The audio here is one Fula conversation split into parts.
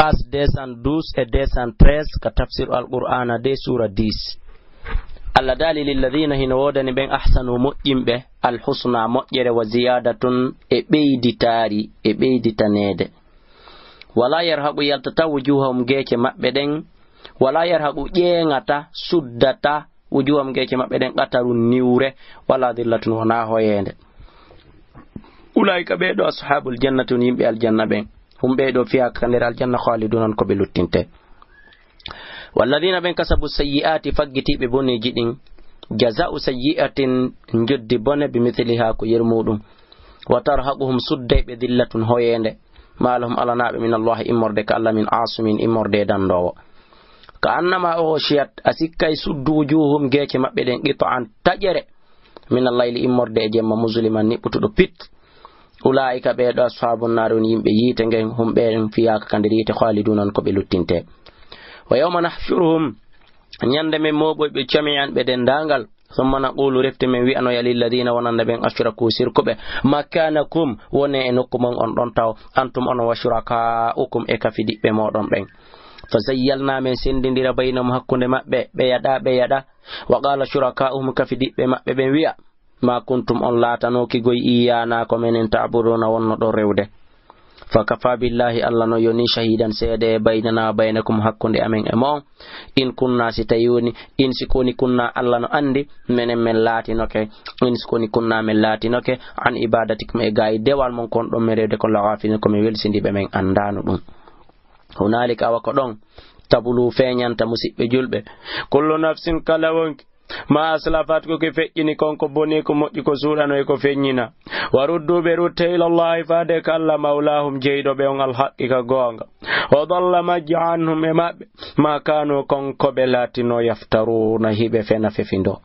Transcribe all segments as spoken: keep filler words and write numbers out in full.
Page deux cent douze e deux cent treize ka tafsir Alqur'aana de, suura dix. Allah daali: "Lilladina", hino woodani ɓen, "ahsanu", moƴƴinɓe, "alhusna", moƴƴere, "wa ziyadatun", e ɓeyditaari, e ɓeyditaneede. "Wala yarhaqu", yaltata, "wujuhahum", geece maɓɓe ɗen, "wala yarhaqu", ƴeeŋata, suddata, "wujuhahum", geece maɓɓe ɗen, "qatarun", niwre, "wala dhillatun", wonaa hoyeende. "Ulaa'ika", ɓee ɗoo, "ashaabul jannati", on yimɓe aljanna ɓen. "Hum", ɓee ɗoo, "fiihaa", ka nder aljanna, "khaaliduuna", on ko ɓe luttinte. "Walladina", ɓen, "kasabu sayyi'aati", faggitiiɓe boneeji ɗin, "jazaa'u sayyi'atin", njoddi bone, "bi mithlihaa", ko yeru muuɗum. "Wa tarhaquhum", sudday ɓe, "dhillatun", hoyeende. "Ma lahum", alanaa ɓe, "min Allahi", immorde ka Allah, "min aasimin", immorde e dandoowo. "Ka annama ughshiyat", a sikkay suddu, "wujuhuhum", geece maɓɓe ɗen, "qit'an", taƴere, "min al-layli", immorde e jemma, "muzliman", niɓɓutuɗo pit. "Ulaa'ika", ɓee ɗoo, "ashaabun naari", on yimɓe yiite ngen, "hum", ɓen, "fiihaa", ka nder yiite, "khaaliduuna", on ko ɓe luttinte. "Wa yawma nahshuruhum", ñande men mooɓoy ɓe, "jamii'an", ɓe denndaangal. "Thumma naqulu", refti men wi'anoya, "lilladina", wonande ɓen, "ashraku", sirkuɓe, "makanakum", wone e nokku mon on ɗon taw, "antum", onon, "wa shurakaukum", e kafidiɓɓe mooɗon ɓen. "Fa zayyalna", men senndindira, "baynahum", hakkunde maɓɓe, ɓe yaɗa, ɓe yaɗa. "Wa qala shurakauhum", kafidiɓɓe maɓɓe ɓen wi'a, "ma kuntum", on laatanooki goy, "iyyana", ko menen, "ta'buduna", wonnoɗon rewde. "Fa kafa billahi", Allah no yoni, "shahidan", seede, "baynana wa baynakum", hakkunde amen e mon. "In kunna", si tawi woni, "in", si ko woni, "kunna", Allah no anndi, menen men laatinoke. "In", si ko woni, "kunna", men laatinoke, "an ibadatikum", e gaay dewal mon kon ɗon men rewde kon, "laghafilin", ko men welsindiiɓe, men anndaano ɗum. "Hunalika", awa ko ɗon, "tablu", feeñanta, musiɓɓe julɓe, "kullu nafsin", kala wonki, "ma aslafat", ko ki feƴƴini kon, ko boni, ko moƴƴi, ko suuɗano, e ko feññina. "Wa ruddu", ɓe rutte, "ila Allahi", faade ka Allah, "mawlahum", jeyɗo ɓe on, "alhaqqi", ka goonga. "Wa dalla", majji, "anhum", e maɓɓe, "ma kanu", kon ko ɓe laatino, "yaftaruna", hiɓe fena fefindo.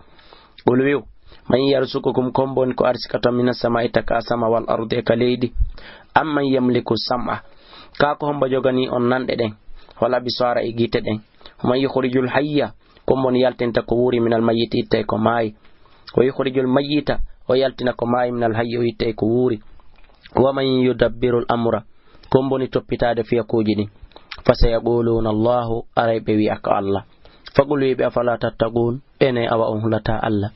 "Qul", wi'u, "man yarzuqukum", ko hombo woni ko arsikata, "minas samai", taka asama, "wal ardi", e ka leydi? "Amman yamliku sam'a", ka ko hombo jogani on nanɗe ɗen, "wal absara", e gite ɗen? "Man yukhrijul hayya", ko hombo woni yaltinta ko wuuri, "minal mayyiti", itta e ko maayi? "Wa yukhrijul mayyita", o yaltina ko maayi, "minal hayyi", o itta e ko wuuri. "Wa man yudabbirul amra", ko hombo woni toppitaade fiyakuuji ɗin? "Fa sayaquluna Allahu", aray ɓe wi'a ko Allah. "Faqul", wi'u ɓe, "afala tattaqun", enen awa on hulataa Allah?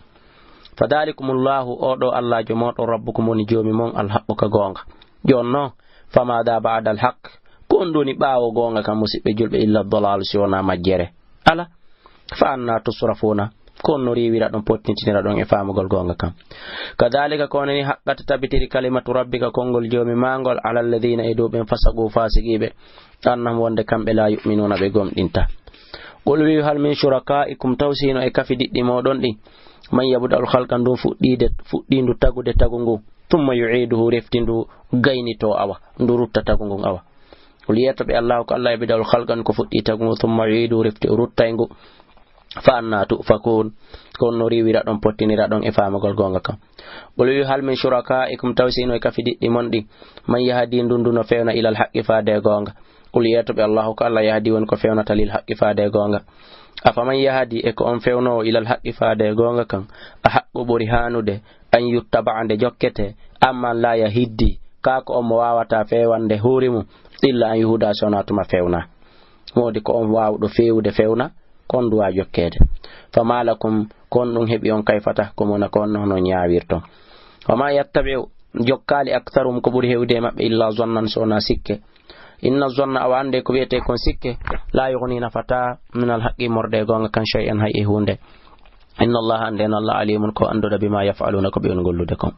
"Fa dhalikumullahu", o ɗoo Allaajo mooɗon, "rabbukum", woni Joomi mon, "alhaqqu", ka goonga. Jooni non, "fa maada ba'dal haqq", ko honɗun woni ɓaawo goonga kan, musiɓɓe julɓe? "Illa dalalu", si wonaa majjere. Alaa. "Fa anna tusrafuna", ko honno riiwiraɗon, pottintiniraɗon e faamugol goonga kan? "Kadhalika", ko non ni, "haqqat", tabitiri, "kalimatu rabbika", konngol Joomi maa ngol, "ala alladhina", e dow ɓen, "fasaqu", faasiqiiɓe, "annahum", wonde kamɓe, "la yu'minuna", ɓe gomɗintaa. "Qul", wi'u, "hal min shurakaikum", taw si hino e kafidiɗɗi mooɗon ɗin, "man yabda'ul khalqa", ndun fuɗɗiinde, fuɗɗiindu tagude tagu ngun, "thumma yu'iduhu", refti ndu gaynitoo, awa, ndu rutta tagu ngun, awa. "Qul", yeeto ɓe, "Allahu", ko Allah, "yabda'ul khalqa", ko fuɗɗii tagu ngun, "thumma yu'iduhu", refti o ruttay ngu. "Fa anna tu'fakun", ko honno riiwiraɗon, pottiniraɗon e faamugol goonga kan? "Qul", wi'u, "hal min shurakaikum", taw si hino e kafidiɗɗi mon ɗin, "man yahdi", ndun ndu no fewna, "ilal haqqi", faade e goonga? "Qul", yeeto ɓe, "Allahu", ko Allah, "yahdi", woni ko fewnata, "lil haqqi", faade e goonga. "Afaman yahdi", e ko on fewnoowo, "ilal haqqi", faade e goonga kan, "ahaqqu", ɓuri haanude, "an yuttaba", nde jokkete, "amman la yahiddi", ka ko on mo waawataa fewande hoore mum, "illa an yuhda", so wonaa tuma fewna. Moodi ko on waawɗo fewude fewna, ko on duwaa jokkeede. "Fama lakum", ko honɗun heɓi on, "kayfa tahkumun", ko honno onon ñaawirton? "Wa ma yattabi'u", jokkaali, "aktharuhum", ko ɓuri heewde e maɓɓe, "illa zannan", so wonaa sikke. "Inna zanna", awa annde ko wi'etee kon sikke, "la yughni", nafataa, "minal haqqi", immorde e goonga kan, "shay'an", hay e huunde. "Inna Allaha", annden Allah, "alimun", ko annduɗo, "bima yaf'aluna", ko ɓe woni gollude kon.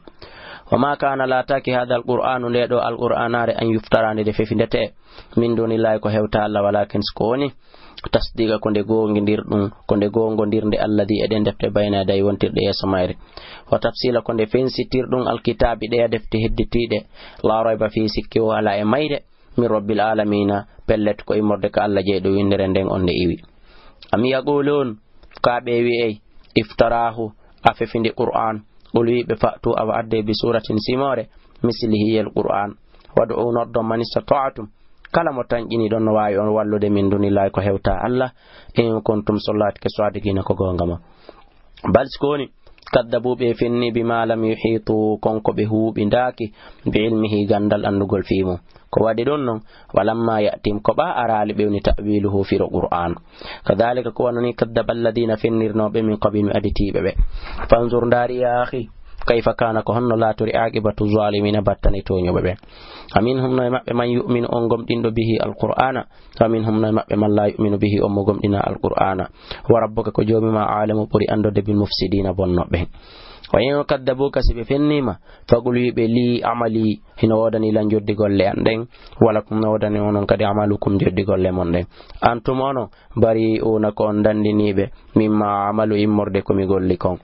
"Wa ma kana", laataaki, "hadha al-Qur'anu", nde ɗoo Alqur'aanaare, "an yuftara", nde nde fefindetee, "min dunillahi", ko hewtaa Allah, "walakin", ko woni, "tasdiqa", ko nde goongondirɗum, ko nde goongondirnde, "alladhi", e ɗen defte, "bayna yaday", wontirɗe yeeso mayre, "wa tafsila", ko nde fensitirɗum, "al-kitabi", ɗeya defte hedditiiɗe, "la rayba fihi", sikke woo alaa e mayre, "min rabbil alamina", pellet ko immorde ka Allah jeyɗo winndere nden on nde iwi. "Am yaqulun", ka ɓe wi'ey, "iftarahu", a fefindi Qur'an. "Qul", wi'u ɓe, "fa'tu", awa addee, "bi suratin", simoore, "mislihi", yel Qur'an. "Wad'u", noddon, "man istata'tum", kala mo tanƴiniɗon no waawi on wallude, "min dunillahi", ko hewtaa Allah, "in kuntum", so laatike, "sadiqina", ko goonga mon. "Bal", si ko woni, Kaddabu ɓe fenni bima lam yuhitu, kon ko ɓe huuɓindaaki, bi ilmihi, ganndal anndugol fii mum. Ko waɗi ɗum non, walamma ya'tim, ko ɓa araali ɓe woni ta'wiluhu firo Qur'aan. Kadhalika, ko wano ni kaddaba alladhina fennirnooɓe min qablihim aditiiɓe ɓe. Fanzur, ndaari yaa akhi, kayfa kana, ko honno laatori aqibatu zalimina, battane tooñuɓe ɓe. Wa minhum, no e maɓɓe, man yu'minu, on gomɗinɗo, bihi, Alqur'aana, wa minhum, no e maɓɓe, man laa yu'minu bihi, on mo gomɗinaa Alqur'aana. Wa rabbuka, ko Joomi maa, a'lamu, ɓuri anndude, bil mufsidiina, bonnooɓe ɓen. Wa in kaddabuuka, si ɓe fenniima, faqul, wi ɓe, lii amali, hino woodani lan joddi golle an ɗen, wa lakum, no woodani onon kadi amalukum, joddi golle mon ɗen. Antum onon, bari'uuna, ko on dandiniiɓe, mimma a'malu, immorde ko mi golli kon.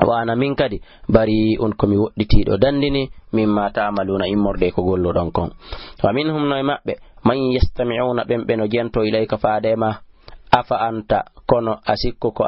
Wa ana, min kadi, bari'un, ko mi woɗɗitiiɗo dandini, mimma ta'maluuna, immorde ko golluɗon kon. Wa minhum, no e maɓɓe, man yastami'uuna, ɓen ɓe no jentoo, ilayka, faade e ma. Afa anta, kono a sikku ko